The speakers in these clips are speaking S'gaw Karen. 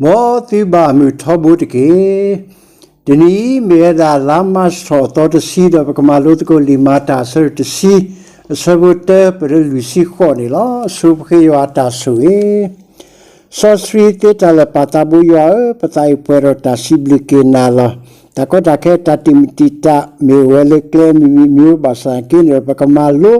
မ်သုဘၣ်မုာ်ထီဘိတက့ၢ်. တနံၤအံၤမ့ၢ်ဝဲဒၣ်လါမၢ်ၡးထီၣ်အသီတဆံ ဒီးပကမၤလိသကိးလံာ်မၤတၢ်အဆၢဒိၣ်တဆံ အဆၢဖိတၢ ပတုၤလၢလွံၢ်ဆံဃိးန့ၣ်လီၤ. ဆိပဃ့ယွၤအတၢ်ဆိၣ်ဂ့ၤ စီဆှံသ့တၢ်လၢာ်ပၢ်သးဘိယွၤဧၢ, ပသးအံၤပှဲၤဒီးတၢ်စံးဘျုးက့ၤနၤလီၤ. တၢ်ကီတၢ်ခဲတၢ်တံာ်မုၢ်တံာ်တာ် မ့ၢ်အိၣ်ဝဲလၢကျဲမံၤမံၤမံၤ ဘၣ်ဆၣ်က့န့ၣ်ဒီး ပကမၤလိ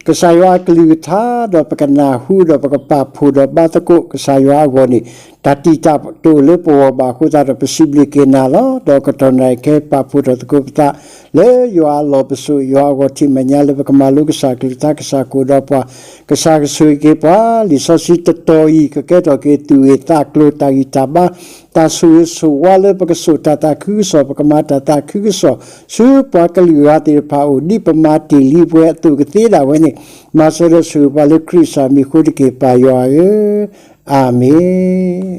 ကစၢ်ယွၤအကလုၢ်ကထါ ဒီးပကနၢ်ဟူဒီးပကပာ်ဖှိၣ်ဒီးဘါသကိးကစၢ်ယွၤအဂီၢ်န့ၣ် တၢ်တံာ်တာ်တအိၣ်လၢပဂီၢ်ဘၣ်အဃိသတးဒီး ပစံးဘျုးက့ၤနၤလီၤ. ဒီးကတီၢ်နၣ်ရံၣ်ခဲအံၤပာ်ဖှိၣ်ထီၣ်သကိးပသး လၢယွၤအလီၢ်ပစိာ် ယွၤအဂီၢ်ထံးမဲာ်ညါလၢပကမၤလိကစၢ်အကလုၢ်ကထါ ကစၢ်ကအိၣ်ဒီးပှၤ ကစၢ်ကဆိၣ်ဂ့ၤက့ၤပှၤ လံာ်စီဆှံတတီၤအံၤ ကကဲထီၣ်က့ၤသူၣ်ဂ့ၤသးကျိၤတၢ်ဂံၢ်တၢ်ဘါ တၢ်ဆိၣ်ဂ့ၤဆိၣ်ဝါလၢပကစိာ်တၢ်သးခုကစီၣ် ပကမၤတၢ်သးခုကစီၣ် ဆူပှၤကလုာ်ဂၤသ့ၣ်တဖၣ်အအိၣ် ဒ်ပမၤတ့ၢ်လံပဝဲအသိးကသ့ဒၣ်ဝဲန့ၣ် မၤစၢၤဒီးဆိၣ်ဂ့ၤပှၤလၢခရံာ်ကစၢ်မံၤအဃိတက့ၢ် ပၢ်ယွၤဧၢ, အၤမ့ၣ်.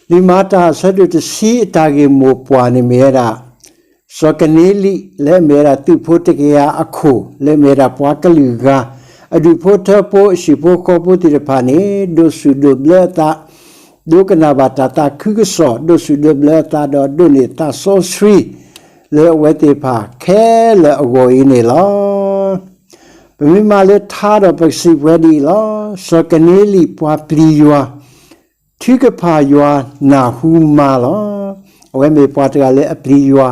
လံာ်မၤတၢ်အဆၢဒိၣ်တဆံအတၢ်ဂ့ၢ်မိၢ်ပှၢ်န့ၣ်မ့ၢ်ဝဲဒၣ် စီၤကနၤလံ လၢအမ့ၢ်ဝဲဒၣ်သုးဖိတကယၤအခိၣ် လၢအမ့ၢ်ဝဲဒၣ်ပှၤကလုာ်ဂၤ အဒူၣ်ဖိထၢဖိအဟံၣ်ဖိဃီဖိသ့ၣ်တဖၣ်န့ၣ် ဒိးဆူၣ်ဒိးဘျၢအသး ဒိကနၣ်ဘၣ်တၢ်သးခုကစီၣ် ဒိးဆူၣ်ဒိးဘျၢအသးဒီး ဒိးန့ၢ်သးစီဆှံ လၢအဝဲသ့ၣ်တဖၣ်ခဲလၢာ်အဂီၢ်အံၤန့ၣ်လီၤ. ပမ့ၢ်မၤလၢထါဒီးပကစံးပဝဲဒ်အံၤလီၤ. စီၤကနၤလံပှၤပျံၤယွၤ ထုကဖၣ်ယွၤနၢ်ဟူမၤလီၤ. အဝဲမ့ၢ်ပှၤတဂၤလၢအပျံၤယွၤ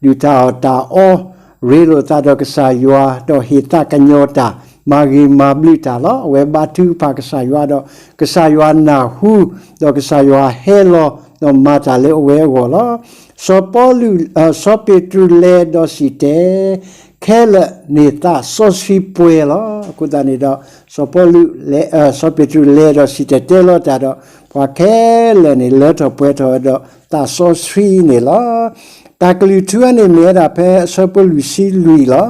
ဒုၣ်တၢ်အီၣ်တၢ်အီ ရ့လိာ်သးဒီးကစၢ်ယွၤ ဒီးဟ့ၣ်သးကညီၤတၢ် မၤဂ့ၤမၤဘျုးတၢ်လီၤ. အဝဲဘါထုကဖၣ်ကစၢ်ယွၤဒီး ကစၢ်ယွၤနၢ်ဟူ ဒီးကစၢ်ယွၤဟဲလီၤ ဒီးမၤတၢ်လၢအဝဲအဂီၢ်လီၤ. စီၤပီလူး စီၤပ့းတရူးလဲၤဒီးစံၣ်တဲၤ ခဲလၢာ်န့ၢ်သးစီဆှံပှဲၤလီၤ. အဃိသတးန့ၣ်ဒီး စီၤပီလူး စီၤပ့းတရူးလဲၤဒီးစံၣ်တဲၤတဲလီၤတၢ်ဒီး ပှၤခဲလၢာ်န့ၣ် လၢထီၣ်ပှဲၤထီၣ်ဝဲဒီးသးစီဆှံန့ၣ်လီၤ. တၢ်ကလုၢ်ထူအံၤန့ၣ်မ့ၢ်ဝဲဒၣ်ဖဲအဆၢဖိလွံၢ်ဆံလွံၢ်လီၤ.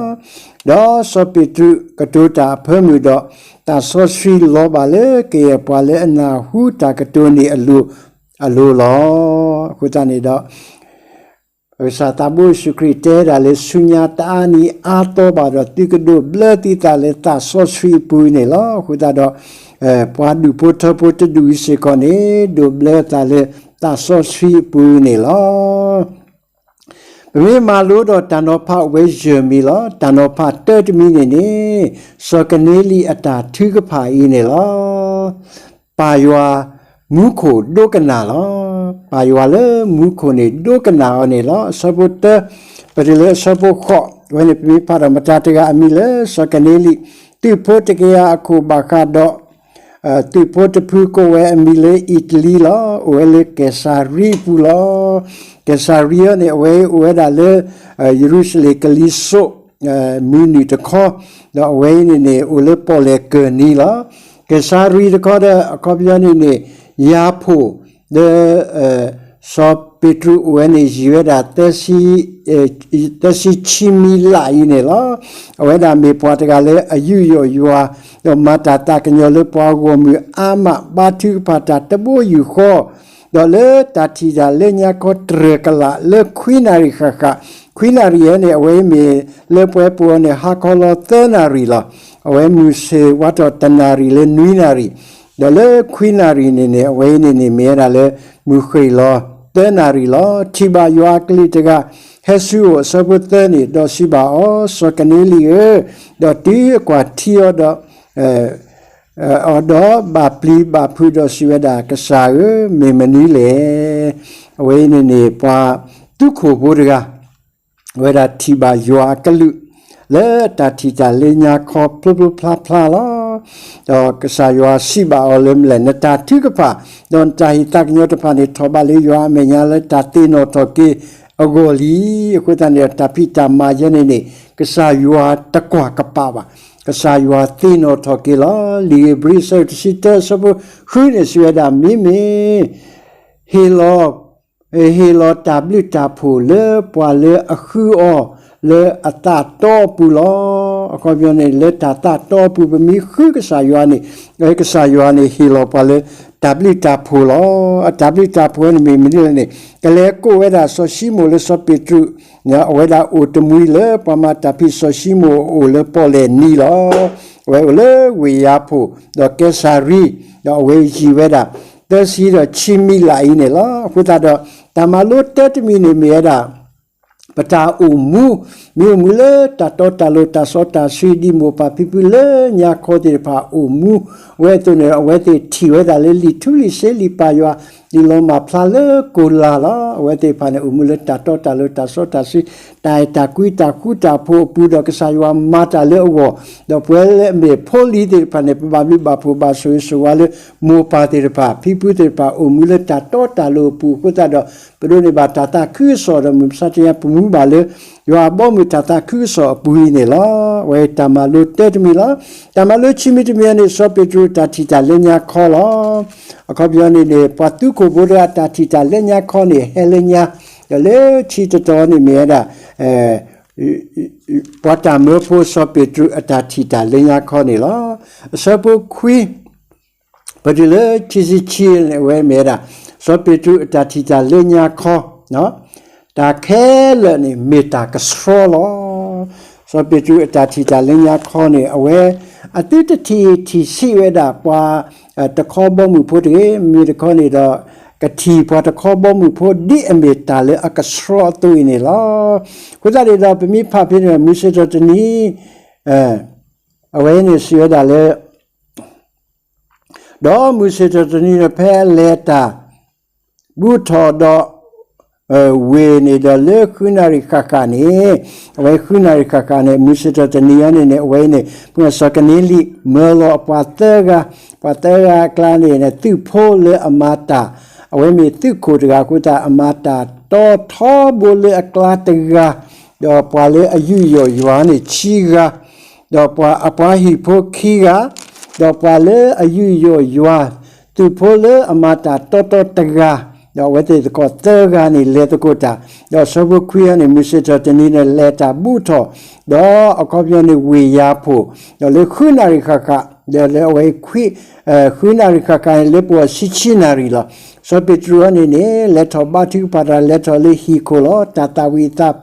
ဒီးစီၤပ့းတရူးကတိၤတၢ်အဖၢမုၢ်ဒီး သးစီဆှံလီၤဘၣ်လၢကယဲၢ်ပှၤလၢအနၢ်ဟူတၢ်ကတိၤန့ၣ်အလိၤလီၤ. အဃိသတးန့ၣ်ဒီး ပကစၢ်သးဘိယ့ၣ်ၡူးခရံာ်တဲဒၣ်လၢ ဆူညါတအါနံၤအါသီဘၣ်ဒီး သုကဒိးဘျၢသုသးလၢသးစီဆှံအပူၤန့ၣ်လီၤ. အဃိသတးဒီး ပှၤဒူၣ်ဖိထၢဖိတဒူၣ်အံၤစ့ၢ်ကီးန့ၣ် ဒိးဘျၢသးလၢသးစီဆှံအပူၤန့ၣ်လီၤ. ပမ့ၢ်မၤလိဒီးတၢ်နီၤဖးအိၣ်ဝဲယဲၢ်မံၤလီၤ. တၢ်နီၤဖးတၢတမံၤန့ၣ်န့ၣ် စီၤကနၤလံအတၢ်ထုကဖၣ်အံၤန့ၣ်လီၤ. ပၢ်ယွၤမူခိၣ်ဒိကနၣ်လီၤ. ပၢ်ယွၤလၢမူခိၣ်န့ၣ် ဒိကနၣ်အီၤန့ၣ်လီၤ. အဆၢဖိတၢ ပတုၤလၢအဆၢဖိဃိး အဝဲန့ၣ်ပမ့ၢ်ဖးဒီးမတၤတဂၤအမံၤလၢစီၤကနၤလံ သုးဖိတကယၤအခိၣ်ဘၣ်ဃးဒီး သုးဖိတဖုကိးဝဲအမံၤလၢအံၣ်တလံလီၤ. အိၣ်ဝဲလၢကဲးစၤရံအပူၤလီၤ. ကဲးစၤရံအံၤန့ၣ် အဝဲအိၣ်ဝဲဒၣ်လၢ ယရူၤၡလ့ၣ်ကလံၤစိး မုၢ်နုာ်တခီ, ဒီးအဝဲအံၤန့ၣ်န့ၣ် အိၣ်လၢပီၣ်လဲၣ်ကၢၢ်နံၤလီၤ. ကဲးစၤရံတခီဒီး အခီပညီန့ၣ်န့ၣ် ယၤဖိၣ် လၢ စီၤပ့းတရူးအိၣ်ဝဲန့ၣ် ယံာ်ဝဲဒၣ် သၢဆံဆံမံလးအံၤန့ၣ်လီၤ. အဝဲဒၣ်မ့ၢ်ပှၤတဂၤလၢအယူးယီၣ်ယွၤ, ဒီးမၤတၢ်သးကညီၤလၢပှၤဂီၢ်မုၢ်အါမး, ဘါထုကဖၣ်တၢ်တဘိယူၢ်ဃီ, ဒီးလၢတၢ်ထံၣ်တၢ်လၢညါခီတြၢၢ်ကလာ်လၢခွံနၣ်ရံၣ်ဃၣ်ဃၣ်, ခွံနၣ်ရံၣ်အံၤန့ၣ် အဝဲအံၤမ့ၢ်လၢပှဲၤပူၤအီၤန့ၣ် ဟါခီလီၤသၢနၣ်ရံၣ်လီၤ. အဝဲမုၢ်ဆ့ၣ်ဝါထီၣ်တနၣ်ရံၣ်လၢနွံနၣ်ရံၣ်, ဒီးလၢခွံနၣ်ရံၣ်န့ၣ်န့ၣ် အဝဲအံၤန့ၣ်န့ၣ် မ့ၢ်ဝဲဒၣ်လၢမုၢ်ဃ့ၢ်လီၤသၢနၣ်ရံၣ်လီၤ. ထံၣ်ဘၣ်ယွၤအကလုၢ်တဂၤ ဟဲဆူအအိၣ်အဆၢဖိသၢန့ၣ်, ဒီးစံးဘၣ်အီၤ, စီၤကနၤလံဧၢ, ဒီးတုၤအကွၢ်ထံအီၤဒီး အီၤဒီးဘၣ်ပျံၤဘၣ်ဖုးဒီးစံးဝဲဒၣ်, ကစၢ်ဧၢ, မ့ၢ်မနုၤလဲၣ်. အဝဲအံၤန့ၣ်န့ၣ် ပှၤသူခိၣ်ဖိတဂၤ အဝဲဒၣ်ထံၣ်ဘၣ်ယွၤအကလုၢ် လၢတၢ်ထံၣ်တၢ်လၢညါခီဖျိဖျိဖျါဖျါလီၤ. ဒီးကစၢ်ယွၤစံးဘၣ်အီၤလၢမနုၤလဲၣ်, နတၢ်ထုကဖၣ် ဒီးနတၢ်ဟ့ၣ်သးကညီၤတဖၣ်န့ၣ် ထီၣ်ဘၣ်လၢယွၤအမဲာ်ညါလၢတၢ်သ့ၣ်နီၣ်ထီၣ်က့ၤအဂီၢ်လံ. အဃိသတးန့ၣ်ဒီး တၢ်ဖံးတၢ်မၤယဲန့ၣ်န့ၣ် ကစၢ်ယွၤတကွၢ်ကပာ်ဘၣ်, ကစၢ်ယွၤသ့ၣ်နီၣ်ထီၣ်က့ၤလီၤ. လံာ်ဧ့ၤဘြံၤအဆၢတဆံတၢ အဆၢဖိဃုန့ၣ်စံးဝဲဒၣ်, မ့မ့ၢ် ဟ့ၣ်လီၤ ဟ့ၣ်လီၤတၢ်ဘျုးတၢ်ဖှိၣ်လၢပှၤလၢအဃုအီၤလၢအသးတီအပူၤလီၤ. အခီပညီန့ၣ် လၢတၢ်သးတီအပူၤ ပမ့ၢ်ဃုကစၢ်ယွၤန့ၣ်, ကစၢ်ယွၤန့ၣ်ဟ့ၣ်လီၤပှၤလၢတၢ်ဘျုးတၢ်ဖှိၣ်လီၤ. အတၢ်ဘျုးတၢ်ဖှိၣ်န့ၣ်မ့ၢ်မနုၤလဲၣ်န့ၣ်, ကလဲၤကိးဝဲဒၣ်စီၤၡံမိၣ်လၢစီၤပ့းတရူး, အဝဲဒၣ်အိၣ်တမှံၤလၢပှၤမၤတၢ်ဖံးစီၤၡံမိၣ်အအိၣ်လၢပီၣ်လဲၣ်နံၤလီၤ. အဝဲအိၣ်လၢဝ့ၢ်ယၤဖိၣ် ဒီးကဲစၤရံ, ဒီးအဝဲယံာ်ဝဲဒၣ် သၢဆံဒီးခံမံးလးအံၤန့ၣ်လီၤ. အဃိသတးဒီး တၢ်မၤလိတၢ်တမံၤန့ၣ်မ့ၢ်ဝဲဒၣ် ပတၢ်အိၣ်မူ, မ့ၢ်အိၣ်မူလၢတၢ်တီတၢ်လိၤ တၢ်စီတၢ်ဆှံ ဒ်မိၢ်ပၢ်ဖံဖုလၢညါခီသ့ၣ်တဖၣ်အိၣ်မူဝဲအသိးန့ၣ်ဒီး အဝဲသ့ၣ်ထံၣ်ဝဲဒၣ်လၢလံာ်ထူလံာ်စ့လံာ်ပၢ်ယွၤ လံာ်လီၤမၢ်ဖျါလၢကိၤလၤလီၤ. အဝဲသ့ၣ်တဖၣ်န့ၣ် အိၣ်မူလၢတၢ်တီတၢ်လိၤ တၢ်စီတၢ်ဆှံ တၢ်အဲၣ်တၢ်ကွံ တၢ်ဃူတၢ်ဖိးအပူၤဒီး ကစၢ်ယွၤမၤတၢ်လၢအဂီၢ်, ဒီးပဝဲလၢအမ့ၢ်ဖိလံၤသ့ၣ်တဖၣ်န့ၣ် ပဘၣ်ဘျုးဘၣ်ဖှိၣ်ဘၣ်ဆိၣ်ဂ့ၤဆိၣ်ဝါလၢ မိၢ်ပၢ်သ့ၣ်တဖၣ် ဖံဖုသ့ၣ်တဖၣ် အိၣ်မူလၢတၢ်တီတၢ်လိၤအပူၤအဃိသတးဒီး ပဒိးန့ၢ်ဘၣ်တၢ်သးခုကစီၣ်ဒီး မုၢ်မဆါတနံၤ ပမူဘၣ်လၢ ယွၤအဘီအမုၢ်တၢ်သးခုကစီၣ်အပူၤအံၤန့ၣ်လီၤ. အဝဲတၢ်မၤလိတၢ်တမံၤလီၤ. တၢ်မၤလိခံမံၤတမံၤန့ၣ် စီၤပ့းတရူးတၢ်ထံၣ်တၢ်လၢညါခီလီၤ. အခီပညီန့ၣ်န့ၣ် ပှၤသုးခိၣ်ဖိတဂၤအတၢ်ထံၣ်တၢ်လၢညါခီန့ၣ် ဟဲလၢညါ, ဒီးလၢခံတတီၤန့ၣ်မ့ၢ်ဝဲဒၣ် ပှၤတၢ်မၢဖိစီၤပ့းတရူးအတၢ်ထံၣ်တၢ်လၢညါခီန့ၣ်လီၤ. အဆၢဖိခွံ ပတုၤလၢခံဆံခံန့ၣ် အဝဲမ့ၢ်ဝဲဒၣ် စီၤပ့းတရူးအတၢ်ထံၣ်တၢ်လၢညါခီ, တၢ်ခဲလၢာ်န့ၣ် မ့ၢ်တၢ်ကဆှီလီၤ. စီၤပ့းတရူးအတၢ်ထံၣ်တၢ်လၢညါခီန့ၣ် အဝဲ အသုတထံၣ်ထံၣ်ဆံးဝဲဒၣ်ပှၤ တခီဘီမုၢ်ဖိတဂ့ၤ, မ့ၢ်တခီန့ၣ်ဒီး ကထံၣ်ပှၤတခီဘီမုၢ်ဖိ ဒ်အမ့ၢ်တၢ်လၢအကဆှီအသိးအံၤန့ၣ်လီၤ. အဃိသတးန့ၣ်ဒီး ပမ့ၢ်ဖးဖဲန့ၣ် မုၢ်ဆ့ၣ်ထီၣ်တနံၤ အဝဲန့ၣ်စံးဝဲဒၣ်လၢ ဒီးမုၢ်ဆ့ၣ်ထီၣ်တနံၤန့ၣ် ဖဲအလဲၤတၢ် ဘူးထီၣ်ဒီး ဝ့ၢ်န့ၣ်ဒီးလၢဃုနၣ်ရံၣ်ဃၣ်ဃၣ်န့ၣ်, အဝဲဃုနၣ်ရံၣ်ဃၣ်ဃၣ်န့ၣ် မုၢ်ဆ့ၣ်ထီၣ်တနံၤအံၤန့ၣ်န့ၣ် အဝဲန့ၣ် စီၤကနံလံးမၢလီၤအပှၤသၢဂၤ, ပှၤသၢဂၤအကျါန့ၣ် သုးဖိလၢအမၤတၢ်, အဝဲမ့ၢ်သုးခိၣ်တဂၤအဃိသတး အမၤတၢ်တီထီဘိလၢအကျါတဂၤ, ဒီးပှၤလၢအယူးယီၣ်ယွၤန့ၣ်ခံဂၤ, ဒီးပှၤအပှၤဟံၣ်ဖိခံဂၤ, ဒီးပှၤလၢအယူးယီၣ်ယွၤ, သုးဖိလၢအမၤတၢ်တီတီတဂၤ, ဒီးအဝဲသ့ၣ်သကိးသၢဂၤန့ၣ်လဲၤသကိးတၢ်, ဒီးဆၢဖိခွံအံၤန့ၣ် မုၢ်ဆ့ၣ်ထီၣ်တနံၤန့ၣ် လဲၤတၢ်ဘူးထီၣ်, ဒီးအခီပညီန့ၣ် ဝ့ၢ်ယၤဖိၣ်, ဒီးလၢဃုနၣ်ရံၣ်ဃၣ်ဃၣ်, ဒီးလၢအဝဲခွံ ဃုနၣ်ရံၣ်ဃၣ်ဃၣ်န့ၣ် လၢပှၤဆံဆံနၣ်ရံၣ်လီၤ. စီၤပ့းတရူးအံၤန့ၣ်န့ၣ် လဲၤထီၣ်ဘါထုကဖၣ်တၢ် လဲၤထီၣ်လၢဟံၣ်ခိၣ်လီၤ. တၢ်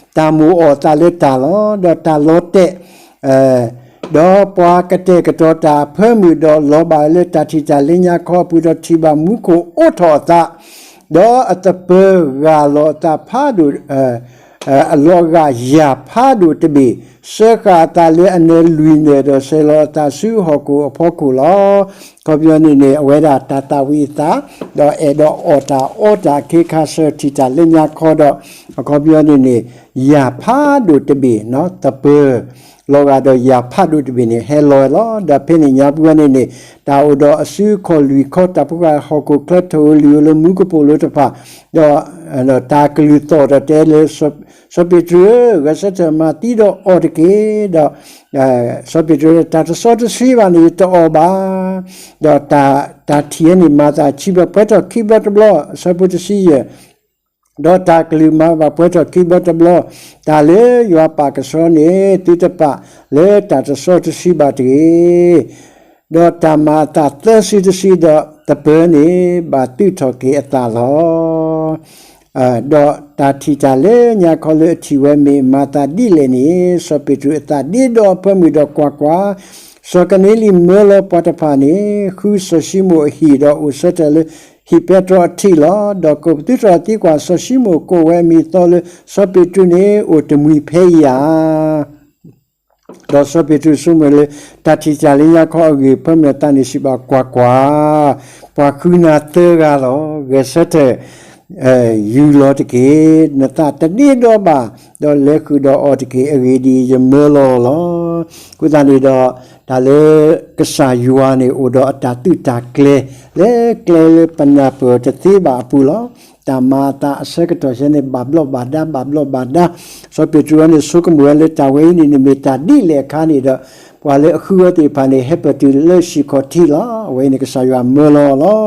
သၣ်ဝံၤအသးအဖၢမုၢ်ဒီး တၢ်မိၣ်အီၣ်အသးလၢတၢ်လီၤ. ဒီးတၢ်လီၤတဲာ် ဒီးပှၤကတဲာ်ကတီၤတၢ်အဖၢမုၢ်ဒီးလီၤဘၣ်လၢတၢ်ထံၣ်တၢ်လၢညါခီအပူၤဒီးထံၣ်ဘၣ်မူခိၣ်အိးထီၣ်အသး, ဒီးအသပၢၤဂာ်လီၤအသးဖးဒိၣ် အလီၤဂာ်ယၢ်ဖးဒိၣ်တဘ့ၣ်, စၢဃာ်အသးလၢအနၢၤလွံၢ်နၢၤဒီးဆဲးလီၤအသးဆူဟီၣ်ခိၣ်အဖီခိၣ်လီၤ. အခီပညီန့ၣ်န့ၣ် အဝဲဒၣ်တၢ်သၣ်ဝံၤအသး, ဒီးအဲၣ်ဒိးအီၣ်တၢ်အီတၢ်အခ့အခါဆၢထံၣ်တၢ်လၢညါခီဒီး အခီပညီန့ၣ်န့ၣ် ယၢ်ဖးဒိၣ်တဘ့ၣ်, သပၢၤ လီၤဂာ်ဒီးယၢ်ဖးဒိၣ်တဘ့ၣ်န့ၣ် ဟဲလီၤဝဲလီၤ. ဒီးဖဲန့ၣ်ညါပူၤန့ၣ်န့ၣ် တၢ်အိၣ်ဒီးအစုခီၣ်လွံၢ်ခီ တၢ်ဖိဃာ်ဟီၣ်ခိၣ်ချၢထီၣ်ဧိၤလွံၢ်ဧိၤလၢမူကပိာ်လိၤတဖၣ်, ဒီး တၢ်ကလုၢ်သီၣ်ဒီးတဲလၢ စီၤပ့းတရူးဧၢ, ဂဲၤဆၢထၢၣ်မၤသံဒီးအီၣ်တက့ၢ်. ဒီး စီၤပ့းတရူး တၢ်တစီတဆှံဘၣ်န့ၣ် ယတအီၣ်ဘၣ်. ဒီးတၢ်ထံၣ်န့ၣ် မၤသးဆံးဘၣ်ပှဲၤထီၣ်ခံဘျီတဘျီ, အဆၢဖိတဆံယဲၢ်, ဒီးတၢ်ကလုၢ်မၤဘၣ်ပှဲၤထီၣ်ခံဘျီတဘျီ, တၢ်လၢယွၤပာ်ကဆှီန့ၣ် သုတပာ်လၢတၢ်တစီတဆှံဘၣ်တဂ့ၤ. ဒီးတၢ်မၤအသးသၢဆံတဆံဒီးသပၢၤန့ၣ် ဘၣ်သုးထီၣ်က့ၤအသးလီၤ. ဒီးတၢ်ထံၣ်တၢ်လၢညါခီလၢအထံၣ်ဝဲမ့ၢ်မၤသးဒ်လဲၣ်န့ၣ်, စီၤပ့းတရူးအသးဒ့ဒီးအဖၢမုၢ်ဒီးကွၢ်ကွၢ်, စီၤကနံလံးမၢလီၤပှၤတဖၣ်န့ၣ် ဃုစီၤၡံမိၣ်အဟံၣ်ဒီးအိၣ်ဆၢထၢၣ်လၢဟံၣ်ပဲတြီအထံးလီၤ. ဒီးကိးပသူထီၣ်သံကွၢ်စီၤၡံမိၣ် ကိးဝဲအမံၤအသီလၢ စီၤပ့းတရူးန့ၣ်အိၣ်တမှံၤဖဲအံၤဧါ. ဒီးစီၤပ့းတရူးဆိကမိၣ်လၢ တၢ်ထံၣ်တၢ်လၢညါခီအဂ့ၢ် ဖၢမုၢ်လၢ်သးန့ၣ်စံးဘၣ် ကွၢ်ကွၢ်, ပှၤဃုနၤသၢဂၤလီၤ. ဂဲၤဆၢထၢၣ် ယူၢ်လီၤတက့ၢ်. နသးတဒ့ဒီဘၣ်, ဒီးလဲၤဃုာ်ဒီးအီၤတက့ၢ်. အဂ့ၢ်ဒ်အံၤ, ယမၢလီၤလီၤ. အဃိသတးန့ၣ်ဒီး တၢ်လၢကစၢ်ယွၤန့ၣ် အိၣ်ဒီးအတၢ်သုးတၢ်ကျဲၤ လၢကျဲလၢပနၢ်ပၢၢ်တသ့ဘၣ်အပူၤလီၤ. တၢ်မၤအသးအဆၢကတီၢ်ဆဲန့ၣ် ဘၣ်ဘျီးဘၣ်ဒါ ဘၣ်ဘျီးဘၣ်ဒါ. စီၤပ့းတရူးန့ၣ် ဆိကမိၣ်ဝဲလၢတၢ်ဝဲအံၤန့ၣ်န့ၣ် မ့ၢ်တၢ်ဒ်လဲၣ်အခါန့ၣ်ဒီး ပှၤလၢအဃုအီၤသ့ၣ်တဖၣ်န့ၣ် ဟဲပၢၢ်တုၤလၢဟံၣ်ခီၣ်ထံးလီၤ. အဝဲန့ၣ်ကစၢ်ယွၤမၢလီၤလီၤ.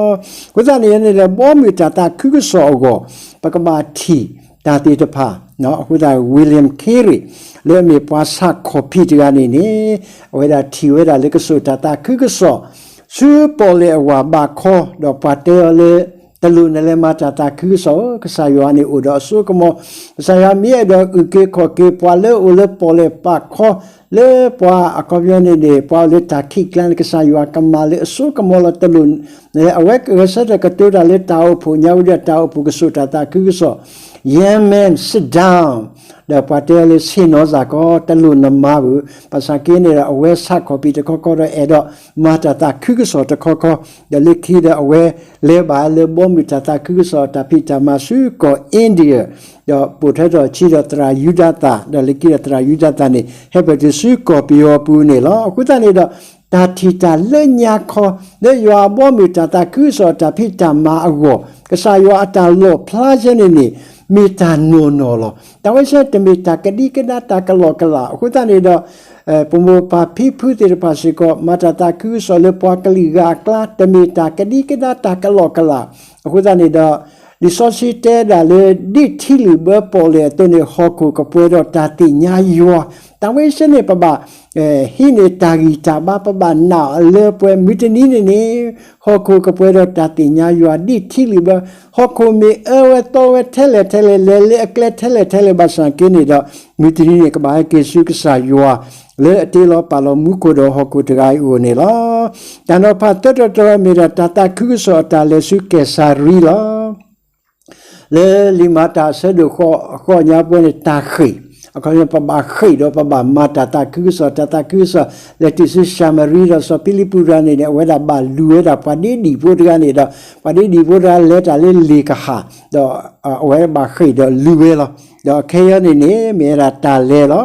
အဃိသတးန့ၣ်န့ၣ်ဒီး ဘီမုၢ်တၢ်သးခုကစီၣ်အဂီၢ် ပကဘၣ်ထံၣ်တၢ်သ့ၣ်တဖၣ်. အဃိသတး William Carey လၢအမ့ၢ်ပှၤဆးခီၣ်ဖံးတဂၤန့ၣ်န့ၣ် အဝဲဒၣ်ထံၣ်ဝဲဒၣ်လၢကစၢ်တၢ်သးခုကစီၣ် ဆူပီၣ်လဲၣ်အဝၤဘးခီ ဒီးပှၤတဲအီၤလၢ တလိၣ်နလဲၤမၤတၢ်သးခုကစီၣ်ဧၢ, ကစၢ်ယွၤန့ၣ်အိၣ်ဒီးအစိကမီၤ, ကစၢ်ယွၤမ့ၢ်အဲၣ်ဒိးအုၣ်က့ၤခီၣ်က့ၤပှၤလၢအိၣ်လၢပီၣ်လဲၣ်ပာ်ခီ, လၢပှၤအခီပညီန့ၣ်န့ၣ် ပှၤအိၣ်လၢတၢ်ခံးကျါန့ၣ် ကစၢ်ယွၤကမၤလၢအစိကမီၤလီၤ. တလိၣ်နလဲၤ, အဝဲဂဲၤဆၢထၢၣ်ကတိၤတၢ်လၢတၢ်အိၣ်ဖှိၣ်ညါဝံၤဒီးတၢ်အိၣ်ဖှိၣ်ကစိာ်တၢ်သးခုကစီၣ် Young man, sit down. ဒီးပှၤတဲလၢဆ့ၣ်နီၤစၢ်ကီး တလိၣ်နမၤဘၣ်, ဘၣ်ဆၣ်က့န့ၣ်ဒီး အဝဲဆးခီၣ်ဖံးတခီခီဒီးအဲၣ်ဒိးမၤတၢ်သးခုကစီၣ်တခီခီ, ဒီးလၢခံဒီးအဝဲလဲၤဘၣ်လၢဘီမုၢ်တၢ်သးခုကစီၣ်အတၢ်ဖံးတၢ်မၤဆူကီၢ် India, ဒီးပိာ်ထွဲထီၣ်ဆှၢဒီးသရၣ်ယူဒၤသၣ်, ဒီးလၢခံဒီးသရၣ်ယူဒၤသၣ်န့ၣ် ဟဲပၢၢ်တုၤဆူကီၢ်ပယီၤအပူၤန့ၣ်လီၤ. အဃိသတးန့ၣ်ဒီး တၢ်ထံၣ်တၢ်လၢညါခီ လၢယွၤအဘီအမုၢ်တၢ်သးခုကစီၣ်အတၢ်ဖံးတၢ်မၤအဂီၢ်, ကစၢ်ယွၤအတၢ်လီၣ်ဖျါဆဲန့ၣ်န့ၣ် မ့ၢ်တၢ်နီၢ်နီၢ်လီၤ. တၢ်ဝဲဆဲတမ့ၢ်တၢ်ကဒံကဒါတၢ်ကလီၢ်ကလး, အဃိသတးန့ၣ်ဒီး ပမိၢ်ပၢ်ဖံဖုသ့ၣ်တဖၣ်စ့ၢ်ကီး မၤတၢ်သးခုကစီၣ်လၢပှၤကလုာ်ဂၤအကျါ တမ့ၢ်တၢ်ကဒံကဒါတၢ်ကလီၢ်ကလး, အဃိသတးန့ၣ်ဒီး လံာ်စီဆှံတဲဒၣ်လၢ ဒ်ထံလုာ်ဘၢပီၣ်လဲၣ်အသိးန့ၣ် ဟီၣ်ခိၣ်ကပှဲၤဒီးတၢ်သ့ၣ်ညါယွၤ, တၢ်ဝဲဆဲန့ၣ် ပဘၣ် ဟံးန့ၢ်တၢ်ဂံၢ်တၢ်ဘါ ပဘၣ်နာ်အီၤလၢပှဲၤ မုၢ်တနံၤန့ၣ်န့ၣ် ဟီၣ်ခိၣ်ကပှဲၤဒီးတၢ်သ့ၣ်ညါယွၤ ဒ်ထံလုာ်ဘၢ, ဟီၣ်ခိၣ်မ့ၢ်အၢဝဲသီဝဲထဲလဲၣ်ထဲလဲၣ် လဲၤလၢအကျဲထဲလဲၣ်ထဲလဲၣ် ဘၣ်ဆၣ်က့န့ၣ်ဒီး မုၢ်တနံၤန့ၣ် ကဘၣ်ဟဲက့ၤဆူကစၢ်ယွၤ လၢအတ့လီၤပာ်လီၤမူခိၣ်ဒီးဟီၣ်ခိၣ်တဂၤအံၤအအိၣ်န့ၣ်လီၤ. တၢ်နီၤဖးသၢတီၤတတီၤမ့ၢ်ဒၣ် တၢ်သးခုကစီၣ်အတၢ်လဲၤဆူကဲၤစၤရံလီၤ. လၢလံာ်မၤတၢ်အဆၢဒိၣ်ဃိး အဃိးညါပှဲၤန့ၣ် တၢ်ဃ့ၢ်, အခီပညီ ပဘၣ်ဃ့ၢ်ဒီးပဘၣ်မၤတၢ်သးခုကစီၣ်, တၢ်သးခုကစီၣ် လဲၤတုၤဆူၡၤမရံဒီးစီၤဖံလံးပူးတဂၤန့ၣ်န့ၣ် အဝဲဒၣ်ဘၣ်လူၤဝဲဒၣ်ပှၤဒ့ဒံၣ်ဖိတဂၤန့ၣ်ဒီး ပှၤဒ့ဒံၣ်ဖိတဂၤလဲၤတၢ်လၢလ့ၣ်ကဟၣ် ဒီးအဝဲဘၣ်ဃ့ၢ်ဒီးလူၤဝဲလီၤ. ဒီးခဲအံၤန့ၣ်န့ၣ် မ့ၢ်ဝဲဒၣ်တၢ်လဲၤလီၤ.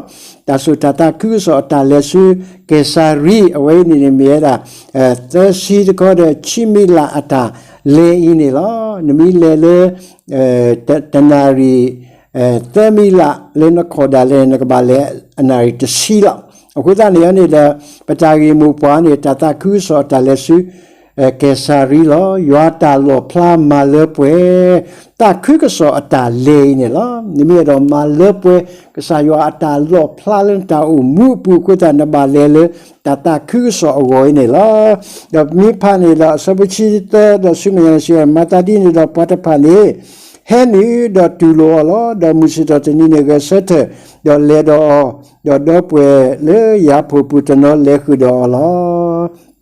တၢ်စိာ်တၢ်သးခုကစီၣ်အတၢ်လဲၤဆူကဲၤစၤရံ အဝဲအံၤန့ၣ်န့ၣ် မ့ၢ်ဝဲဒၣ် သၢဆံတခီဒီးဆံမံးလးအတၢ်လဲၤအံၤန့ၣ်လီၤ. နမ့ၢ်လဲၤလၢ တ တနၣ်ရံၣ် သၢမံးလးလၢနခီၣ်ဒၣ်လဲာ်န့ၣ် နကဘၣ်လဲၤအနၣ်ရံၣ်တဆံလီၤ. အဃိသတးန့ၣ်န့ၣ်ဒီး ပတၢ်ဂ့ၢ်မိၢ်ပှၢ်န့ၣ် တၢ်သးခုကစီၣ်အတၢ်လဲၤဆူ ကဲၤစၤရံလီၤ. ယွၤတၢ်လီၣ်ဖျါမၤလၢပှဲၤ သးခုကစီၣ်အတၢ်လဲၤအံၤန့ၣ်လီၤ. နမ့ၢ်အဲၣ်ဒိးမၤလၢပှဲၤ ကစၢ်ယွၤအတၢ်လီၣ်ဖျါလၢနတၢ်အိၣ်မူအပူၤအဃိသတး နဘၣ်လဲၤလၢတၢ်သးခုကစီၣ်အဂီၢ်အံၤန့ၣ်လီၤ. ဒီးမ့ၢ်ဖးန့ၣ်ဒီး အဆၢဖိဆံသၢဒီးဆူမဲာ်ညါစံး မၤသးဒ်န့ၣ်ဒီးပှၤတဖၣ်န့ၣ် ဟဲနုာ်ဒီးတူၢ်လိာ်အီၤလီၤ. ဒီးမုၢ်ဆ့ၣ်ထီၣ်တနံၤန့ၣ် ဂဲၤဆၢထၢၣ် ဒီးလဲၤဒီးအီၤ, ဒီးဒီပုၢ်ဝဲၢ်လၢယၤဖိပူၤတနီၤလဲၤဃုာ်ဒီးအီၤလီၤ.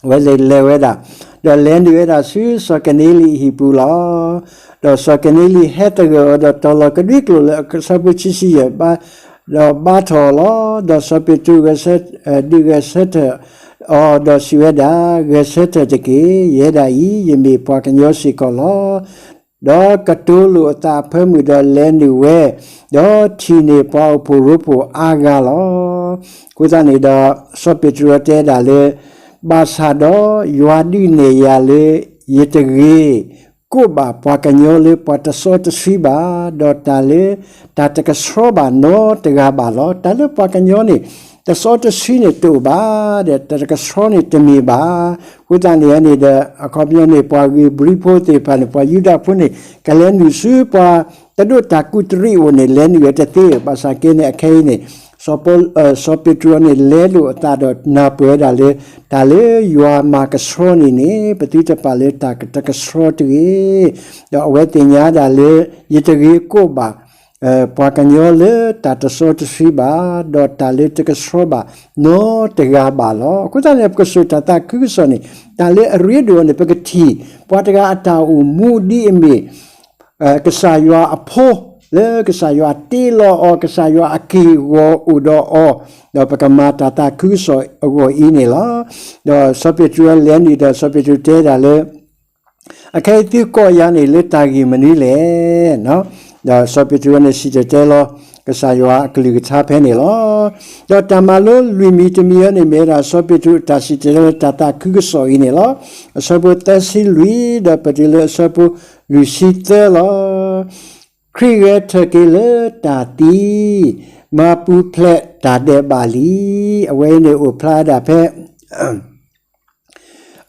ဝဲလဲၤလဲၤဝဲဒၣ်, ဒီးလဲၤနုာ်ဝဲဒၣ်ဆူစီၤကနံလံအဟံၣ်ပူၤလီၤ. ဒီးစီၤကနံလံဟဲသဂၢၢ်အီၤဒီးတီၤလီၤကဒွံကျိာ်လၢ အဆၢဖိဆံဆံယဲၢ် ဒီးဘါထီၣ်အီၤလီၤ. ဒီးစီၤပ့းတရူးဂဲၤဆၢ, ဒုးဂဲၤဆၢထၢၣ်အီၤဒီးစံးဝဲဒၣ်, ဂဲၤဆၢထၢၣ်တက့ၢ်. ယဲဒၣ်အံၤ ယမ့ၢ်ပှၤကညီစ့ၢ်ကီးလီၤ. ဒီးကတိၤလိာ်အသးအဖၢမုၢ်ဒီးလဲၤနုာ်ဝဲ, ဒီးထံၣ်န့ၢ်ပှၤအိၣ်ဖှိၣ်ရိဖှိၣ်အါဂၤလီၤ. အဃိသတးန့ၣ်ဒီး စီၤပ့းတရူးတဲဒၣ်လၢ ဘၣ်ဆၣ်ဒီးယွၤဒုးနဲၣ်ယၤလၢ ယတဂ့ၤကိးဘၣ်ပှၤကညီလၢပှၤတစီတဆှံဘၣ်, ဒီးတၢ်လၢ တၢ်တကဆှီဘၣ်နီတဂၤဘၣ်လီၤ. တၢ်လၢပှၤကညီန့ၣ် တစီတဆှံန့ၣ်တအိၣ်ဘၣ်, ဒီးတၢ်တကဆှီန့ၣ်တမ့ၢ်ဘၣ်. အဃိသတးန့ၣ်န့ၣ်ဒီး အခီပညီန့ၣ်ပှၤဧ့ၤဘြံၤဖိသ့ၣ်တဖၣ်န့ၣ် ပှၤယူဒၤဖိန့ၣ် ကလဲၤနုာ်ဆူပှၤတဒိးတၢ်ကူၣ်တရံးအအိၣ်န့ၣ် လဲၤနုာ်ဝဲတသ့, ဘၣ်ဆၣ်က့န့ၣ် အခဲအံၤန့ၣ် စီၤပ့းတရူးန့ၣ် လဲလိာ်အသးဒီးနၢ်ပၢၢ်ဝဲဒၣ်လၢ တၢ်လၢယွၤမၤကဆှီန့ၣ်န့ၣ် ပသုတပာ်လၢတၢ်တကဆှီတဂ့ၤ. ဒီးအဝဲသ့ၣ်ညါဒၣ်လၢ ယတဂ့ၤကိးဘၣ် ပှၤကညီလၢတၢ်တစီတဆှံဘၣ်, ဒီးတၢ်လၢတကဆှီဘၣ်နီတဂၤဘၣ်လီၤ. အဃိသတးန့ၣ် ပကစိာ်တၢ်သးခုကစီၣ်န့ၣ် တၢ်လၢအရ့ဒိၣ်န့ၣ် ပကထံၣ် ပှၤတဂၤအတၢ်အိၣ်မူဒ်အမ့ၢ် ကစၢ်ယွၤအဖိ, လၢကစၢ်ယွၤတ့လီၤအီၤ, ကစၢ်ယွၤအက့ၢ်အဂီၤအိၣ်ဒီးအီၤ, ဒီးပကမၤတၢ်သးခုကစီၣ်အဂီၢ်အံၤန့ၣ်လီၤ. ဒီးစီၤပ့းတရူးလဲၤနုာ်ဒီး စီၤပ့းတရူးတဲဒၣ်လၢ အခဲအံၤသုကိးယၤန့ၣ်လၢတၢ်ဂ့ၢ်မနုၤလဲၣ်. ဒီးစီၤပ့းတရူးန့ၣ်စံၣ်တဲၤတဲလီၤ ကစၢ်ယွၤအကလုၢ်ကထါဖဲန့ၣ်လီၤ. ဒီးတၢ်မၤလိလွံၢ်မံၤတမံၤအံၤန့ၣ် မ့ၢ်ဝဲဒၣ်စီၤပ့းတရူးအတၢ်စံၣ်တဲၤတဲလီၤလၢတၢ်သးခုကစီၣ်အံၤန့ၣ်လီၤ. အဆၢဖိသၢဆံလွံၢ် ဒီးပတုၤလၢအဆၢဖိလွံၢ်ဆံသၢလီၤ. ခရံာ်ဂဲၤထၢၣ်က့ၤလၢတၢ်သံ, မၤပူၤဖျဲးတၢ်ဒဲးဘးလံ. အဝဲအံၤန့ၣ်အိၣ်ဖျါဝဲဒၣ်ဖဲ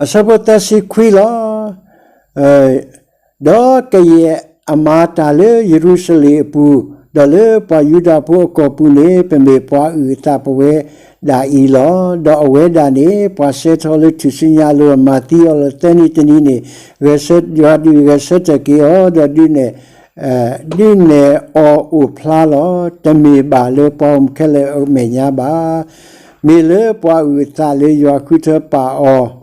အဆၢဖိသၢဆံခွံလီၤ. ဒီးကယဲၢ်အမၤတၢ်လၢယရူၤၡလ့ၣ်အပူၤ ဒီးလၢပှၤယူဒၤဖိအကိာ်ပူၤန့ၣ် ပမ့ၢ်ပှၤအုၣ်အသးပဝဲဒၣ်အံၤလီၤ. ဒီးအဝဲဒၣ်န့ၣ် ပှၤဆှၢထီၣ်လၢထူၣ်စုညါအလိၤ မၤသံအီၤလၢသၢနံၤတနံၤန့ၣ် ဂဲၤဆၢ ယွၤဒုးဂဲၤဆၢထၢၣ်က့ၤအီၤ ဒီးဒုးနဲၣ် ဒုးနဲၣ်အီၤအိၣ်ဖျါလီၤ. တမ့ၢ်ဘၣ်လၢပှၤဂီၢ်မုၢ်ခဲလၢာ်အမဲာ်ညါဘၣ်. မ့ၢ်လၢပှၤအုၣ်အသးလၢယွၤဃုထၢပာ်အီၤ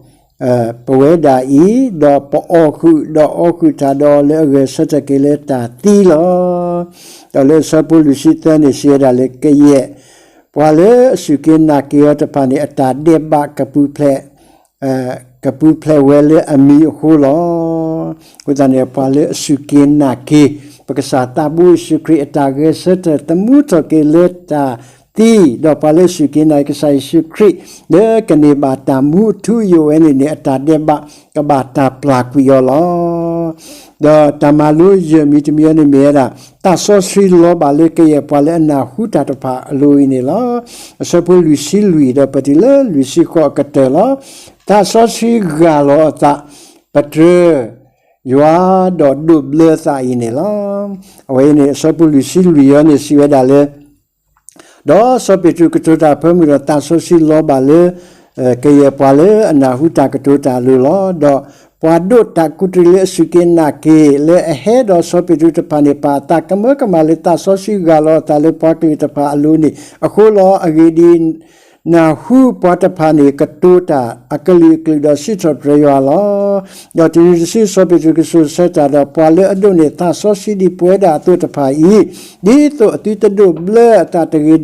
ပဝဲဒၣ်အံၤ, ဒီးပအီၣ်ဃုာ်, ဒီးအီၣ်ဃုာ်တၢ်ဒီးအီၤလၢအဂဲၤဆၢထၢၣ်က့ၤလၢတၢ်သံလီၤ. ဒီးလၢအဆၢဖိလွံၢ်ဆံသၢန့ၣ် စံးဝဲဒၣ်လၢကယဲၢ် ပှၤလၢအစူၢ်က့ၤနာ်က့ၤအီၤတဖၣ်န့ၣ် အတၢ်ဒဲးဘးကပူၤဖျဲး ကပူၤဖျဲးဝဲလၢအမံၤအဃိလီၤ. အဃိသတးန့ၣ် ပှၤလၢအစူၢ်က့ၤနာ်က့ၤ ပကစၢ်သးဘိယ့ၣ်ၡူးခရံာ်အတၢ်ဂဲၤဆၢထၢၣ်သမူထီၣ်က့ၤလၢတၢ်သံ, ဒီးပှၤလၢအစူၢ်က့ၤနာ်က့ၤကစၢ်ယ့ၣ်ၡူးခရံာ် လၢကန့ၢ်ဘၣ်တၢ်မူအထူအယိာ်ဝဲန့ၣ်န့ၣ် အတၢ်ဒဲးဘးကဘၣ်တၢ်ပျၢ်ကွံာ်အီၤလီၤ. ဒီးတၢ်မၤလိယဲၢ်မံၤတမံၤအံၤန့ၣ်မ့ၢ်ဝဲဒၣ် သးစီဆှံလီၤဘၣ်လၢကယဲၢ်ပှၤလၢအနၢ်ဟူတၢ်တဖၣ်အလိၤအံၤန့ၣ်လီၤ. အဆၢဖိလွံၢ်ဆံလွံၢ်ဒီးပတုၤလၢလွံၢ်ဆံဃိးအကတၢၢ်လီၤ. သးစီဆှံဂၢ်လီၤအသး ပတြၢၤ ယွၤဒီးဒိးဘျၢသးအံၤန့ၣ်လီၤ. အဝဲအံၤန့ၣ် အဆၢဖိလွံၢ်ဆံလွံၢ်အံၤန့ၣ် စံးဝဲဒၣ်လၢ ဒီးစီၤပ့းတရူးကတိၤတၢ်အဖၢမုၢ်ဒီးသးစီဆှံလီၤဘၣ်လၢ ကယဲၢ်ပှၤလၢအနၢ်ဟူတၢ်ကတိၤတၢ်အလိၤလီၤ. ဒီးပှၤဒိးတၢ်ကူးတရံးလၢအစူၢ်က့ၤနာ်က့ၤ လၢအဟဲဒီးစီၤပ့းတရူးတဖၣ်န့ၣ် ပာ်အသးကမၢကမၣ်လၢသးစီဆှံဂၢ်လီၤအသးလၢပှၤကလုာ်တဖၣ်အလိၤန့ၣ်အဃိလီၤ. အဂ့ၢ်ဒ်အံၤ နၢ်ဟူပှၤတဖၣ်န့ၣ် ကတိၤတၢ်အကလုာ်ကလုာ်ဒီးစံးထီၣ်ပတြၢၤယွၤလီၤ. ဒီးတုၤနုၤတစုစီၤပ့းတရူးကစိာ်ဆၢတၢ်ဒီး ပှၤလၢအဒိးန့ၢ်သးစီဆှံဒ်ပဝဲဒၣ်အသိးတဖၣ်အံၤ, ဒ်သိးအသုတဒိးဘျၢအသးတဂ့ၤဒီး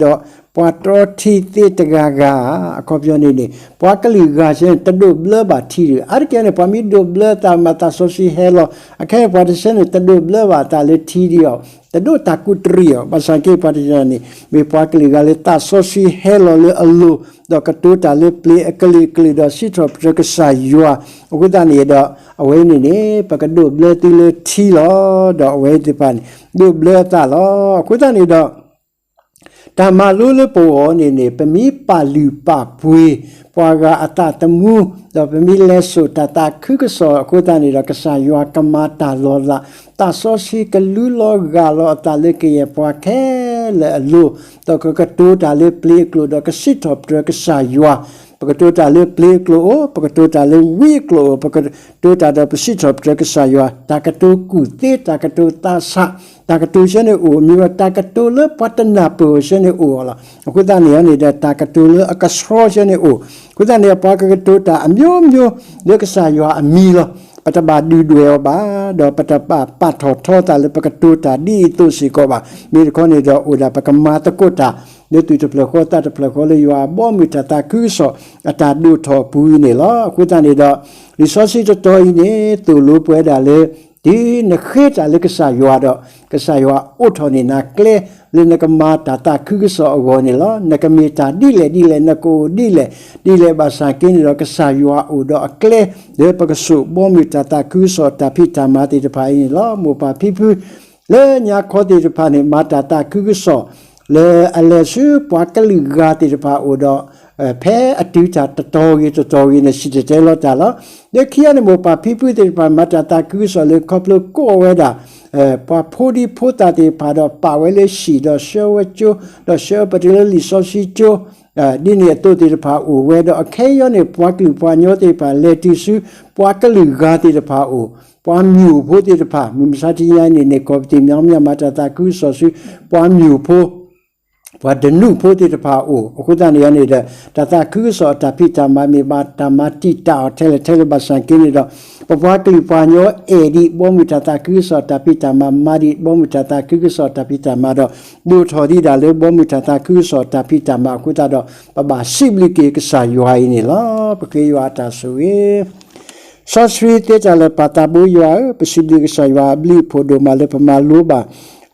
ပှၤတြီထံသ့တဂၤဂၤဧါ. အခီပညီန့ၣ်န့ၣ် ပှၤကလုာ်ဂၤဆၢန့ၣ် တဒိးဘျၢဘၣ်ထံဒံး. အါတက့ၢ်န့ၣ် ပှၤမ့ၢ်ဒိးဘျၢသးမၤသးစီဆှံဟဲလီၤ, အခဲအံၤပှၤတဆၢန့ၣ် တဒိးဘျၢဘၣ်အသးလၢထံဒံးအီၤ, တဒိးတၢ်ကူးတရံးအီၤ. ဘၣ်ဆၣ်က့ ပှၤတဆၢန့ၣ် မ့ၢ်ပှၤကလုာ်ဂၤလၢသးစီဆှံဟဲလီၤလၢအလိၤ, ဒီးကတိၤတၢ်လၢပျ့ၤအကလုာ်ကလုာ်ဒီးစံးထီၣ်ပတြၢၤကစၢ်ယွၤ. အဃိသတးန့ၣ်ဒီး အဝဲန့ၣ်န့ၣ် ပကဒိးဘျၢသုလၢထံလီၤ. ဒီးအဝဲသ့ၣ်တဖၣ်န့ၣ် ဒိးဘျၢအသးလီၤ. အဃိသတးန့ၣ်ဒီး တၢ်မၤလိလၢပဂီၢ်န့ၣ်န့ၣ် ပမ့ၢ်ပာ်လုၢ်ပာ်ပှ့ၤ ပှၤဂၤအသးသမူ, ဒီးပမ့ၢ်လဲၤစိာ်တၢ်သးခုကစီၣ်အဃိသတးန့ၣ်ဒီး ကစၢ်ယွၤကမၤတၢ်လီၤလး, သးစီဆှံကလူလီၤဂၢ်လီၤအသးလၢကယဲၢ်ပှၤခဲလၢာ်အလိၤ, ဒီးကကတိၤတၢ်လၢပျ့ၤအကျိာ်ဒီးကစံးထီၣ်ပတြၢၤကစၢ်ယွၤ, ပကတိၤတၢ်လၢပျ့ၤအကျိာ်အိၣ်, ပကတိၤတၢ်လၢဝံအကျိာ်အိၣ်, ပကတိၤတၢ်ဒီးပစံးထီၣ်ပတြၢၤကစၢ်ယွၤ, တၢ်ကတိၤကူၣ်သ့, တၢ်ကတိၤသးဆး, တၢ်ကတိၤဆၢန့ၣ်အိၣ်, မ့ၢ်ဒီးတၢ်ကတိၤလၢပှၤတနၢ်ပၢၢ်အီၤဆၢန့ၣ်အိၣ်လီၤ. အဃိသတးန့ၣ်န့ၣ်ဒီး တၢ်ကတိၤလၢအကဆှီဆၢန့ၣ်အိၣ်, အဃိသတးန့ၣ် ပှၤကကတိၤတၢ်အမျိုးမျိုး လၢကစၢ်ယွၤအမံၤလီၤ. ပတဘၣ်ဒုၣ်ဒွဲၣ်အီၤဘၣ်, ဒီးပတဘၣ်ပာ်ထီၣ်ထီသးလၢပကတိၤတၢ်ဒ်အံၤအသိးစ့ၢ်ကီးဘၣ်. မ့ၢ်တခီန့ၣ်ဒီး အိၣ်ဒၣ်ပကမၤသကိးတၢ် လၢသူၣ်တဖျၢၣ်ဃီသးတဖျၢၣ်ဃီလၢယွၤအဘီအမုၢ်တၢ်သးခုကစီၣ်အတၢ်ဒိၣ်ထီၣ်အပူၤအံၤန့ၣ်လီၤ. အဃိသတးန့ၣ်ဒီး လံာ်စီဆှံတတီၤအံၤန့ၣ် သိၣ်လိပှၤဒၣ်လၢ ဒ်နဃ့တၢ်လၢကစၢ်ယွၤဒီး ကစၢ်ယွၤအိးထီၣ်န့ၢ်နၤကျဲ လၢနကမၤတၢ်သးခုကစီၣ်အဂီၢ်န့ၣ်လီၤ. နကမ့ၢ်တၢ်ဒ်လဲၣ်ဒ်လဲၣ်, နကအိၣ်ဒ်လဲၣ်ဒ်လဲၣ်ဘၣ်ဆၣ်က့န့ၣ်ဒီး ကစၢ်ယွၤအိၣ်ဒီးအကျဲ လၢပကစိာ်ဘီမုၢ်တၢ်သးခုကစီၣ်တၢ်ဖံးတၢ်မၤသ့ၣ်တဖၣ်အံၤန့ၣ်လီၤ. မိၢ်ပၢ်ဖံဖု လၢညါခီသ့ၣ်တဖၣ်န့ၣ် မၤတၢ်သးခုကစီၣ် လၢအလဲၤဆူပှၤကလုာ်ဂၤသ့ၣ်တဖၣ်အအိၣ်ဒီး ဖဲအတုၤတၢ်တတီၤဂ့ၤတတီၤဂ့ၤန့ၣ် စံၣ်တဲၤတဲလီၤတၢ်လီၤ. လၢခံအံၤန့ၣ် မိၢ်ပၢ်ဖံဖုသ့ၣ်တဖၣ် မၤတၢ်သးခုကစီၣ်လၢခီဖျိကိးဝဲဒၣ် ပှၤဖိဒံဖိသၣ်သ့ၣ်တဖၣ်ဒီး ပာ်ဝဲလၢဟံၣ်ဒီးဆှၢဝဲကၠိ ဒီးဆှၢပတုၤလၢလံာ်စီဆှံကၠိ ဒ်န့ၣ်အသိးသ့ၣ်တဖၣ်အိၣ်ဝဲဒီး အခဲအံၤန့ၣ် ပှၤကလုာ်ပှၤကညီသ့ၣ်တဖၣ် လဲၤတုၤဆူ ပှၤကလုာ်ဂၤသ့ၣ်တဖၣ်အအိၣ်, ပှၤမၠိၣ်ဖိသ့ၣ်တဖၣ် မုၢ်မဆါတနံၤအံၤန့ၣ်န့ၣ် ကီၢ်ပသ့ၣ်မညါမ့ၢ်မၤတၢ်သးခုကစီၣ်ဆူ ပှၤမၠိၣ်ဖိ ပှၤဒနူၣ်ဖိသ့ၣ်တဖၣ်အအိၣ်, အဃိသတးန့ၣ်န့ၣ်ဒီး တၢ်သးခုကစီၣ်အတၢ်ဖံးတၢ်မၤမ့ၢ်ဘၣ်တၢ်မၤတံာ်တာ်အီၤထဲလဲၣ်ထဲလဲၣ်ဘၣ်ဆၣ်က့န့ၣ်ဒီး ပပှၤကလုာ်ပှၤကညီအဲၣ်ဒံး ဘီမုၢ်တၢ်သးခုကစီၣ်တၢ်ဖံးတၢ်မၤ မၤဒံး ဘီမုၢ်တၢ်သးခုကစီၣ်တၢ်ဖံးတၢ်မၤဒီး ဒိၣ်ထီၣ်ဒံးဒၣ်လၢဘီမုၢ်တၢ်သးခုကစီၣ်တၢ်ဖံးတၢ်မၤအဃိသတးဒီး ပဘၣ်စံးဘျုးက့ၤကစၢ်ယွၤအံၤန့ၣ်လီၤ. ပဃ့ယွၤအတၢ်ဆိၣ်ဂ့ၤ စီဆှံသ့တၢ်လၢာ်ပၢ်သးဘိယွၤဧၢ, ပစံးဘျုးကစၢ်ယွၤအဘျုးအဖှိၣ်ဒိၣ်မးလၢပမၤလိဘၣ်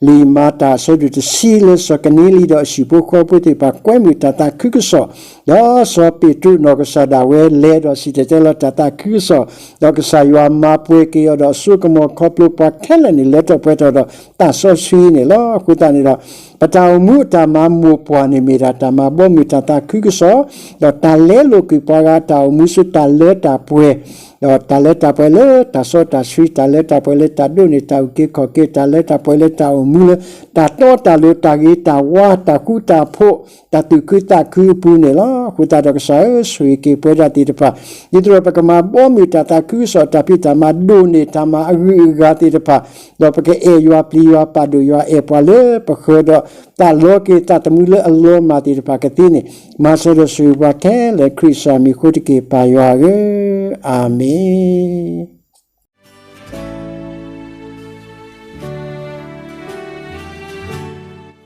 လံာ်မၤတၢ်အဆၢဒိၣ်တဆံလၢစီၤကနံလံဒီးအဟံၣ်ဖိဃီဖိသ့ၣ်တဖၣ်ကွဲမုာ်တၢ်သးခုကစီၣ်, ဒီးစီၤပ့းတရူးနီၢ်ကစၢ်ဒၣ်ဝဲလဲၤဒီးစံၣ်တဲၤတဲလီၤတၢ်သးခုကစီၣ်, ဒီးကစၢ်ယွၤမၤပှဲၤက့ၤအီၤဒီးအစိကမီၤခီဖျိပှၤခဲလၢာ်န့ၣ် လၢထီၣ်ပှဲၤထီၣ်ဒီးသးစီဆှံန့ၣ်လီၤ. အဃိသတးန့ၣ်ဒီး အတၢ်အိၣ်မူအတၢ်မၤမိၢ်ပှၢ်န့ၣ်မ့ၢ်ဒၣ်တၢ်မၤဘီမုၢ်တၢ်သးခုကစီၣ်, ဒီးတၢ်လဲလိာ်ကွံာ်ပှၤဂၤအတၢ်အိၣ်မူဆူတၢ်လၢတၢ်ပှဲၤ, ဒီးတၢ်လၢတၢ်ပှဲၤလၢတၢ်စီတၢ်ဆှံ, တၢ်လၢတၢ်ပှဲၤလၢတၢ်ဒိးန့ၢ်တၢ်အုၣ်က့ၤခီၣ်က့ၤ, တၢ်လၢတၢ်ပှဲၤလၢတၢ်အိၣ်မူလၢ တၢ်တီတၢ်လိၤ တၢ်ဂ့ၤတၢ်ဝါ တၢ်ဃူတၢ်ဖိး တၢ်သူၣ်ခုသးခုအပူၤန့ၣ်လီၤ. အဃိသတးဒီးကစၢ်ဧၢ, ဆိၣ်ဂ့ၤက့ၤပဝဲဒၣ်သ့ၣ်တဖၣ်, ဒ်သိးဒီးပကမၤဘီမုၢ်တၢ်သးခုကစီၣ် တၢ်ဖံးတၢ်မၤ ဒိးန့ၢ်တၢ်မၤအဂုၤအဂၤသ့ၣ်တဖၣ်, ဒီးပကအဲၣ်ယွၤပျံၤယွၤ ပာ်ဒိၣ်ယွၤအဲၣ်ပှၤလၢပဃၢၤဒီး သးလီက့ၤသးသမူလၢအလီၤမၢ်သ့ၣ်တဖၣ်ကသ့န့ၣ်, မၤစၢၤဒီးဆိၣ်ဂ့ၤပှၤခဲလၢာ် ခရံာ်ကစၢ်မံၤအဃိတက့ၢ် ပၢ်ယွၤဧၢ, အၤမ့ၣ်.